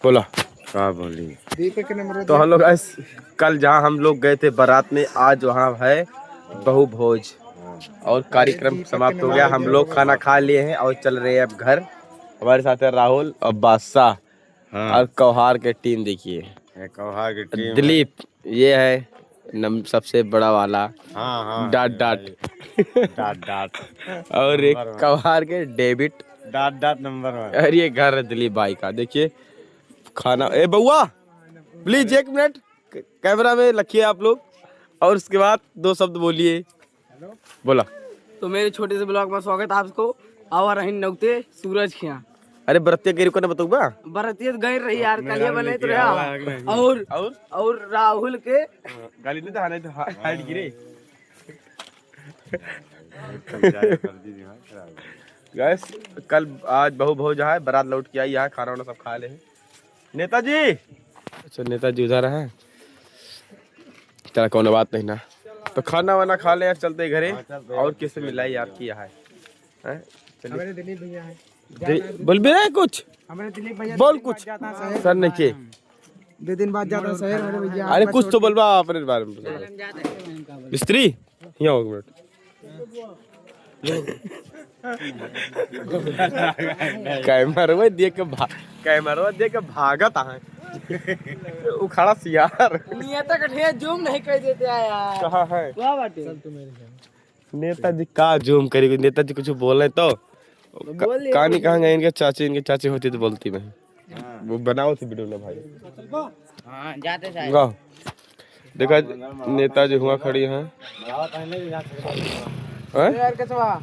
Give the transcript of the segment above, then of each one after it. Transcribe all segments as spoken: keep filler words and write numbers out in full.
बोला। का बोली? तो हेलो गाइस, कल जहाँ हम लोग गए थे बारात में, आज वहाँ है बहू भोज और कार्यक्रम समाप्त हो गया। हम लोग खाना खा लिए हैं और चल रहे हैं अब घर। हमारे साथ है राहुल और बादशाह। हाँ। और कौहार के टीम देखिए। ये कौहार के टीम है। दिलीप, ये है नम-, सबसे बड़ा वाला। हाँ, हाँ। डाट, डाट। डाट, डाट। और एक नंबर वन। कौहार के डेविड। डाट, डाट नंबर वन। और ये घर है दिलीप भाई का। देखिए खाना, ए बउआ, please एक मिनट, क-, कैमरा में रखिए आप लोग और उसके बाद दो शब्द बोलिए। बोला। तो मेरे छोटे से ब्लॉग में स्वागत है आपको। आवा रही नौते सूरज खिया। अरे बरतिया गैर को ना बतौबा? बरतिया तो गैर रही यार, कलिया बने तो रहा। और और? और राहुल के गाली नहीं तो हाइट गिरे। गाइस, कल आज बहू भोज है, बारात लौट के आई है, खाना वाना सब खा ले हैं। नेताजी, अच्छा नेताजी उधर है, चला कौनो बात नहीं ना, तो खाना वाना खा ले यार, चलते घरे। हाँ, चलते और हैं। किससे मिलाई आपकी यहाँ है? हैं? चलिए। हमारे दिलीप भैया है। दे-, बोल भी रहे कुछ? हमारे दिलीप भैया बोल दो दिन कुछ। बाद जाता है शहर। सर नहीं के। दो दिन बाद जाता है शहर, हमारे भैया। अरे कुछ तो बोलबा अपने बारे में। मिस्त्री, यहाँ एक मिनट। कैमरवा देख के भा-, कैमरवा देख के भागत है। उखाड़ा सियार। नियता का ढेर जूम नहीं कर देते हैं यार। कहाँ है? वाह बाटे। नेताजी का जूम करी, नेताजी कुछ बोले तो। तो का-, बोल ले, कहानी बोल। कहाँ गए इनके चाची, इनके चाची होती तो बोलती मैं। हाँ। वो बनाओ थी वीडियो ना भाई। हाँ, जाते साहब। गाओ। देखा नेताजी हुआ खड़ी हैं। हैं? यार कसवा।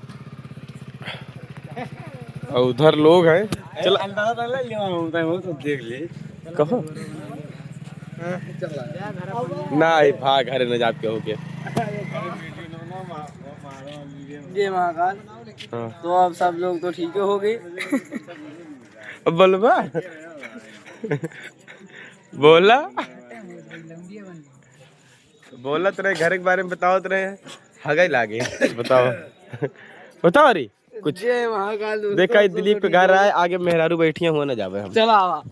और उधर लोग हैं। चला। अंदाजा तो ले लिया हूँ, तो वो तो देख ले। कहो। हाँ, चला। ना ही भाग घरे न जात के होके। जय महाकाल। हाँ। तो अब सब लोग तो ठीक हो गए। अब बोलबा। बोला। बोलत रहे, घर के बारे में बतावत रहे, हगई लागे। बताओ। बताओ रे, कुछ। जय महाकाल दोस्तों, देखा, ई तो दिलीप के बढ़िया घर है। आए, आगे मेहरारू बैठी हैं, हुआ ना जावे हम। चला आवा।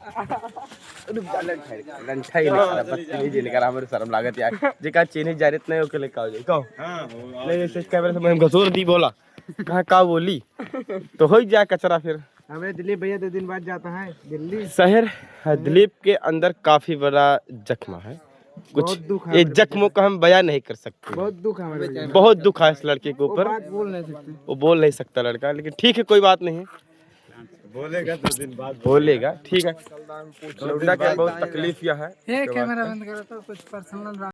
लंठाई, लंठाई नहीं करा, बदतमीजी नहीं करा, हमारे शर्म लागत यार। जेका चीनी जानित नहीं, ओके लेके आओ जाए। कहो। हाँ, वो नहीं, इस कैमरे से मैं घसोर दी, बोला। कहाँ का बोली? तो हो ही जाए कचरा फिर। हमें दिलीप भैया दो दिन बाद जाता है दिल्ली। शहर है, दिलीप के अंदर काफी बड़ा जख्म है। कुछ बहुत दुख है ये हमारे जख्मों बेचारे। का हम बयां नहीं कर सकते। बहुत दुख है हमारे बेचारे। बहुत दुख है इस लड़के के वो ऊपर। बात बोल नहीं सकते। वो बोल नहीं सकता लड़का, लेकिन ठीक है, कोई बात नहीं। बोलेगा दो दिन बाद। बोलेगा, ठीक है। लौंडा के बहुत तकलीफ यह है। हे, कैमरा बंद करो तो कुछ पर्सनल